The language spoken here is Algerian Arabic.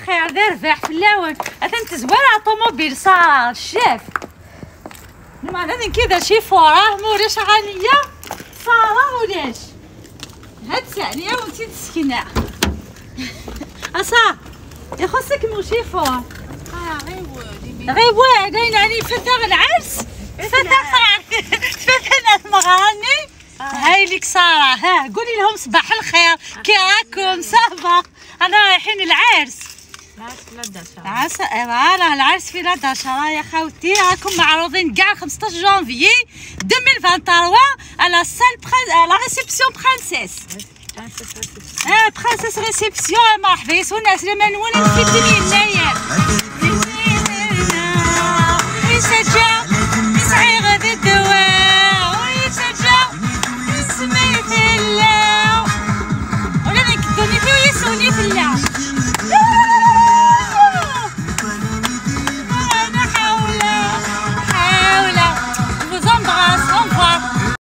خير ذا رباح في الاول اثن تزوار على طوموبيل صار الشاف ما هذا كذا شي فوراه مولاش غنية صارا ولاش هاد ثانية وانتي تسكنة اصا يخصك مو شيفور غير واد يعني فتاة العرس فتاة المغاني. هاي لك سارة، ها قولي لهم صباح الخير، كي راكم ça va؟ انا رايحين العرس. العرس voilà العرس في la داشرة يا خاوتي، راكم معروضين كاع 15 جانفيي 2023 à la salle la réception princesse. Princesse réception. مرحبا يسون الناس لما نولي في الدنيا.